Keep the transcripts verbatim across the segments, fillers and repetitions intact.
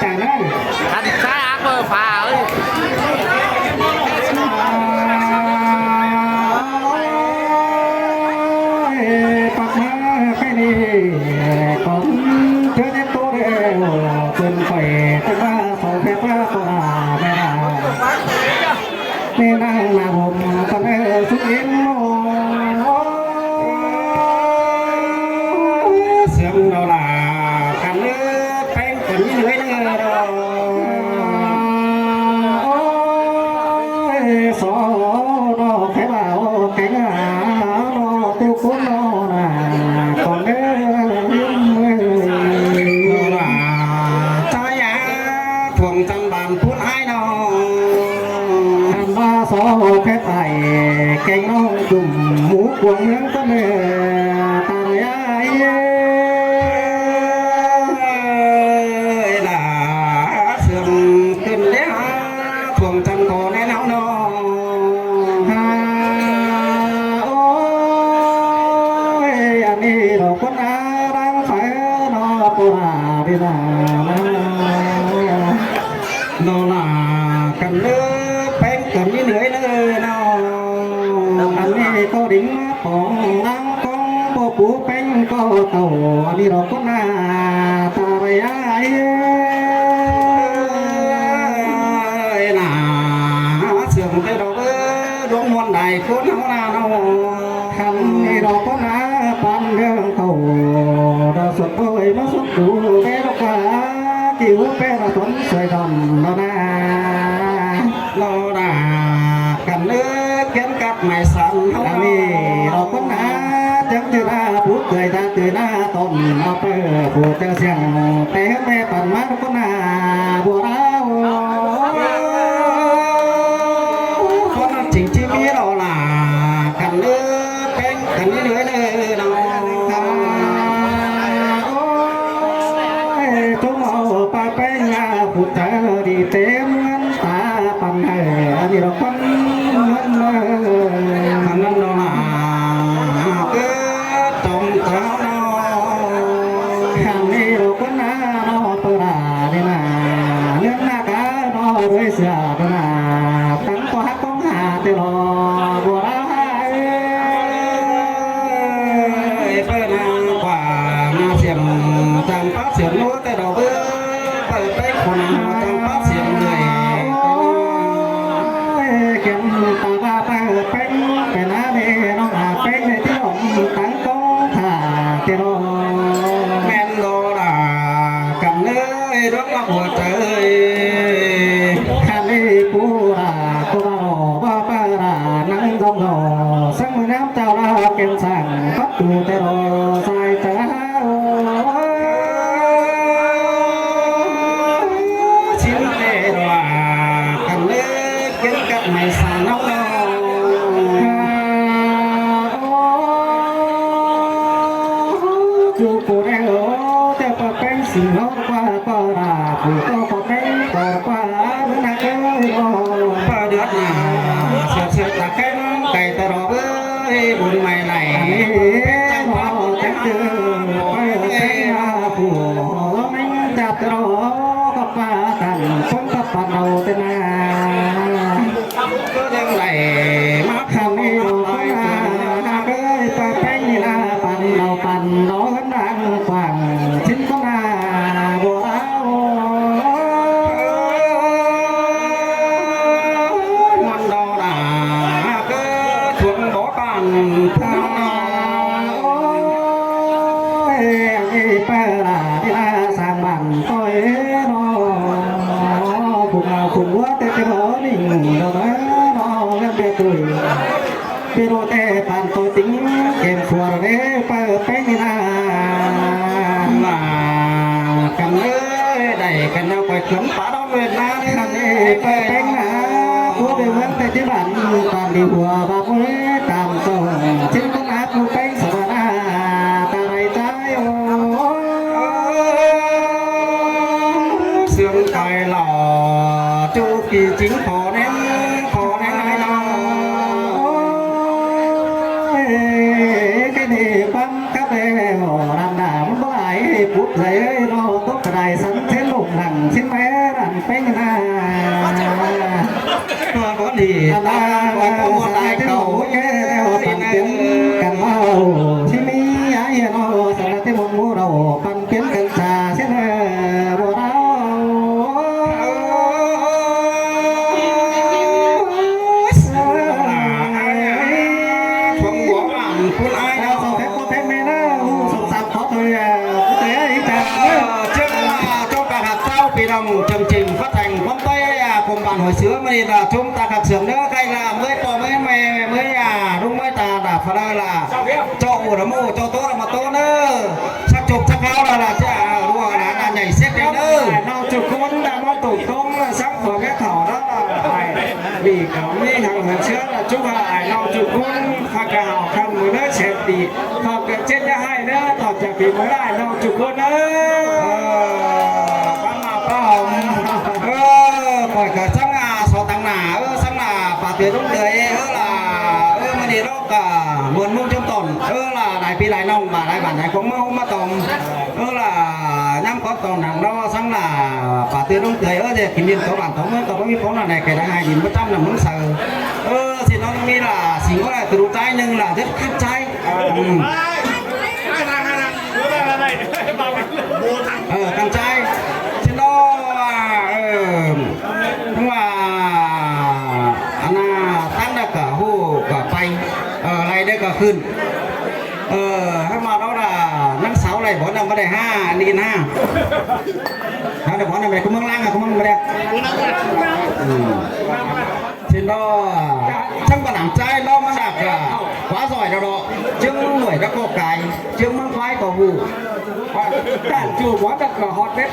tả năng. Khăn sai ác mơ phá ơi. Ôi, bác má cái này còn chưa đến tôi đều quên phải cái ba sau phép ba của à mẹ à. Nên năng là hồn con ơi xúc im. Sướng đâu là khăn nước phanh còn như lưới nữa đâu. Ôi, số nó phải bảo cái ngã nó tiêu cốn nó là còn đấy. Nó là trái á thuồng trăm bàn phút ai nó. Ăn ba số phép tài canh nó chùm mũ cuồng nướng con nè. Ta đây ai là sướng cơn đéo thuồng trăm có nén háo nó. Ha, ôi, ăn đi nó con á đang phải nó cô là đi là nó là cần lứa bánh cần đi lưới nữa nó. Ăn đi có đính bóng đang con bộ phú bánh có tàu ăn đi nó con à ta đây ai. Ơi là sướng cái đó đuống muôn đại cuốn háo là nó. Khăn đi đó có nã pan đường khẩu đó xuất bơi mà xuất cú bé đó cả. Kiu bé là tuấn xoay đòn đó nà. Nó là cần nước kiếm cắt mày sẵn háo. Khăn đi đó có nã chẳng từ nà phút người ta từ nà tồn nó bơi của tơ siang. Té mẹ pan má đó có nà bùa đáo. Con chính chỉ biết đó là cắn lưới bánh cắn lưới lưới nó. Ôi, chúng họ ba bánh là phút ta đi tém ngăn ta bằng hè đi đó con ngăn ngăn đó là cứ trong táo nó. Khăn đi đó con nà nó tơ ra đi nà. Lươn nà cá nó đuôi sửa đó nà. Tăng có hắc bóng hà tê lo bùa đá hai. Ơi, bơ nà quả nà xiêm tăng pát xiêm nô tê đó bơ. Bơ bê khổ nà tăng pát xiêm người. Ôi, kém ta ba bơ bê bê nà nê nông à bê nê tí lòng tăng công thả tê lo. Mẹn đó là cắn lưới đuống mà của trời. Khăn đi bù là cô bà rò bà bà là nắng dòng rò. Sáng mười năm tao là kèm sàng bắt tù tê rò sai tớ. Xin tê rò cắn lưới kiếm cắt mày sàng nóng rò. Chú cô đen ơ, tê bà bánh xì ngó qua bà là phủ tô bà bánh tỏ qua nụ nạc ơi ơ. Bà đứa nà, sượt sượt là khen cày tơ rô ơi, bún mày này. Ăn ê, nó chén tư, bà bánh là phủ, mến chạp tơ rô, có bà tặng, sống có bà đầu tê nà. Khăn đi ô con à, ơi, pa peng đi na, pan đầu pan đó gắn đang quảng, chín con à, bộ áo. Ngon đó là, cứ xuống bó bàn, ôi, đi pa là đi na, sang bàn tôi nó. Phung a phung ua tê tê bơ ninh đô bơ nó găn bê tui. Bê đô tê pan tô tính kèm phua rô đê pơ pêng na. Mà cắn ơi đẩy Căn nao khỏi khớm pá đón Việt Nam này nè. Khỏi péng nả, cú đi mướn tay chứ bản, bản đi hùa ba mươi tám tổng. Chính con áp cú péng sả na, ta rai tai ô. Sương tai lỏ, chú kỳ chính phó nén, phó nén ai lo. Ôi, cái này bắn cắp đây, ổ đàn đả, bắn bóng ai, cúp giấy, nó tốt cái đài sẵn thế lủng lẳng, xin mẹ đàn péng na. Có gì? Đàn đả, có một đài cầu, cái đeo, đàn tiếng, cắn vào, xin mẹ, ai, nó, sẵn là thế một mũ đầu, bắn เปลี่ยนกันซะเสียแน่บ่ดาว ช่วงหัวหวานคุณอ้าย เอาสองแพ็ค หมดแพ็ค แม่เด้อ อู้ สองสาม ขอโทษ อ่ะ เอ้ย จ้า เออ เจ้าว่าเจ้าประหัตเจ้าพี่น้อง เจิมจิม พระแทง ความใต้ อ่ะ กรมบ้านห้วยเสือ มานี่ล่ะ ชมตาขัดเสื่อมเด้อ ใครล่ะ เมื่อยปอเมื่อยแม่ เมื่อยอ่ะ ลุงเมื่อยตา ด่าพะเลาะล่ะ เจ้าโอ้ละโม เจ้าโตละมาโตเด้อ สักจบสักคราวแล้วล่ะ เจ้า รู้ว่าหลานอันใหญ่เซ็ตเลยเด้อ น้องจุกคนน่ะมาตกตรงน่ะ สักหัวแม่เฒ่าแล้วล่ะ ไอ้นี่เขามีทางหัวเชื้อล่ะ จุกว่าไอ้น้องจุกคน ข้าก็เอาคำมือเด้อ เสพติด ขอบเกิดเช่นจะให้เด้อ ต่อจากปีเมื่อได้น้องจุกคนเด้อ เออ ป้ามาป้าหอม เออ ปล่อยกับสังอาสอตังหนา เออ สังหนา ป่าเตือนต้องเตย เออล่ะ เออ มานี่เนาะ ก็เหมือนมุ่งจำต้น เออล่ะ หลายปีหลายน้อง มาหลายบ้านหลายของมามาตอม เออล่ะ น้ำก้อนตองหนังเนาะ สังล่ะ ป่าเตือนลงเตย เออ เดี๋ยวกินดินตัวบ้านตัวเมือง ก็บ่มีของนั่นแหละ แกได้ให้ดินบ่จำน่ะ มึงใส่ เออ สิน้องมีล่ะ สิงก็ได้ตรูใจหนึ่งล่ะ เด็ดขั้นใจ อืม เออ ขั้นใจ สิน้อง เออ ว่า อันน่ะ ตั้งแต่กะโหกะไป เออ อะไรได้กะขึ้น เออ ให้มาแล้วล่ะ นักสาวอะไรบอกนำมาได้ห้า อันนี้กินห้า เขาได้บอกนำไปกูเมืองล่างอะกูเมืองมาได้ อืม สินดอ ช่างประหนำใจเนาะ มันหนักอะ ขวาซอยเราเนาะ เชื่อมเมืองหน่วยแล้วก็ไกล เชื่อมเมืองควายก็หู การจูบหัวตะกะฮอตเด็ด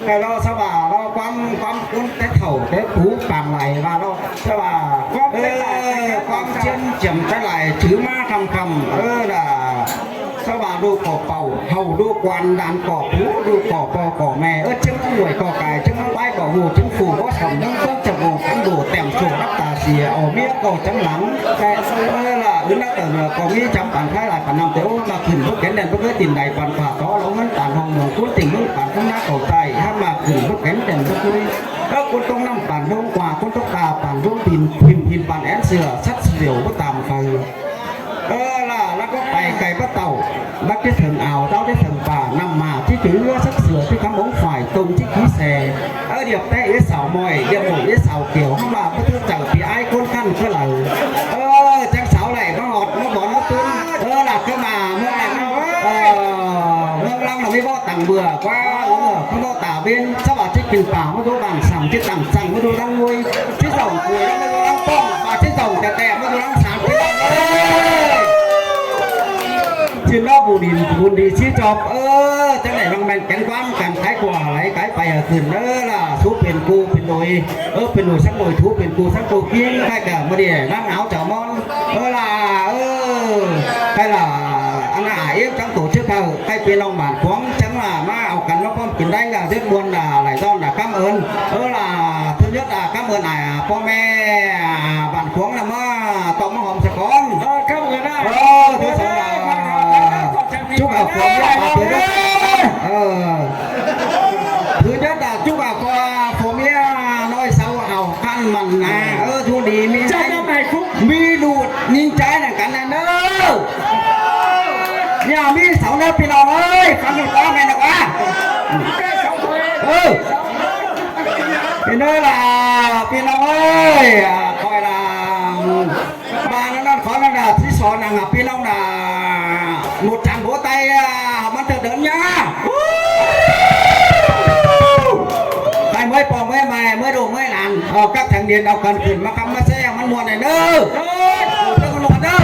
แต่เราสว่าเราความ ความคุ้นแต่เฒ่าแต่ผู้ปางไหลว่าเราสว่า ความเป็นหลาย เออ ความเชื่อมเจียมแต่หลาย ถือมาคำคำ เออล่ะ สว่าลูกก่อเป่า เฮาลูกกวนดานก่อผู้ ลูกก่อปอก่อแม่ เออ เชิงหน่วยก่อกาย เชิงไม้ก่อหู เชิงฝูงก็สำนึก เชิงจมูก อันดูแต้มโชว์รับตาเสีย เอาเมียก่อจังหลัง แต่ เออล่ะ อื่นนักแต่เหนือก็มีจำปันท้ายหลายปันนำ แต่โอ้ มาขึ้นพวกแขนแดนพวกเลือดติ่นใดปันฝ่าต่อ เราเงินตานห้องหมองคุ้นติ่งเมืองปันข้างหน้าเก่าใจ ห้ามมาขึ้นพวกแขนแดนพวกนี้ แล้วคนต้องน้ำปันห้องกว่า คนต้องตาปันห้องดิน พิมพ์พิมพ์ปันแอนเสือ ชัดเสียวก็ตามไป เออล่ะ แล้วก็ไปไก่ป้าเต่า บักที่เถิงอ่าว เต้าที่เถิงป่า นำมาที่ถือเรือสักเสือที่คำหงฝ่ายตรงที่ขี้แส เออ เดี๋ยวแป๊ะไอ้สาวมอย เดี๋ยวหมวยไอ้สาวเขียว ข้างมาก็ถือจังปีไอ้คนขั้นเท่าไหร่ เออ จังสาวไหลมาหอดมาบอนมาตุ้น เออ หลับขึ้นมา เมืองหลัง เออ เมืองหลังเราไม่บอกตังเบื่อกว่า เออ ไม่บอกตาเบน สวัสดีกินป่า มาดูบ้านสั่งที่ต่างสั่ง มาดูรังมวย ที่สองคุยแล้วมาดูรังป้อง มาที่สองแต่แต่มาดูรังสามที่เอ้ย สินรอบบุญดี บุญดีชี้จอบ เออ จังไหนบางแมนแกนความกันขายกว่าไหลขายไปเอาขึ้นเด้อล่ะ ทุเป็นกูเป็นโดย เออ เป็นโดยสักโดยทุเป็นกูสักโดยกินไปกับมาดีนั่งเอาเจ้ามอน เออล่ะ เออ ไปล่ะ อันน่ะเอ็มจังโตชื่อเขาไปเป็นรองบาทของจังล่ะ มาเอากันมาพร้อมกินได้ล่ะ เด็ดมวนล่ะ ไหลต้อนล่ะ คำเอิญ เออล่ะ ทุนยศล่ะ คำเอิญอ่ะ พ่อแม่อ่ะ บ้านขวงน่ะ มาตบมาหอมสะก้อน เออ คำเอิญน่ะ เออ ทุกสองล่ะ จุกเอาขวงยศมาเปิดด้วย เออ ถือยศอ่ะ จุกเอาขวง ผัวเมียน้อยสาวเอาขั้นมันนะ เออ ทุกดีมี เจ้าน้ำไหนคุก มีดูดยิงใจหนังกันนะเนอะ เนี่ยมีเสาเนอะพี่น้องเอ้ย ฟังอยู่ว่าไงนะวะ เออ พี่น้องล่ะ พี่น้องเอ้ย อ่า คอยล่ะ บ้านนั้นขอนั่นน่ะ ที่สอนนางอ่ะ พี่น้องน่ะ หมดจังหัวใจอ่ะ มันจะเดินยาก ใครเมื่อยปองเมื่อยแม่เมื่อยลูกเมื่อยหลาน เอากักแข่งเรียนเอากันขึ้นมาคำมาแซ่มันมวนหน่อยเด้อ เออ เรื่องมันมวนเด้อ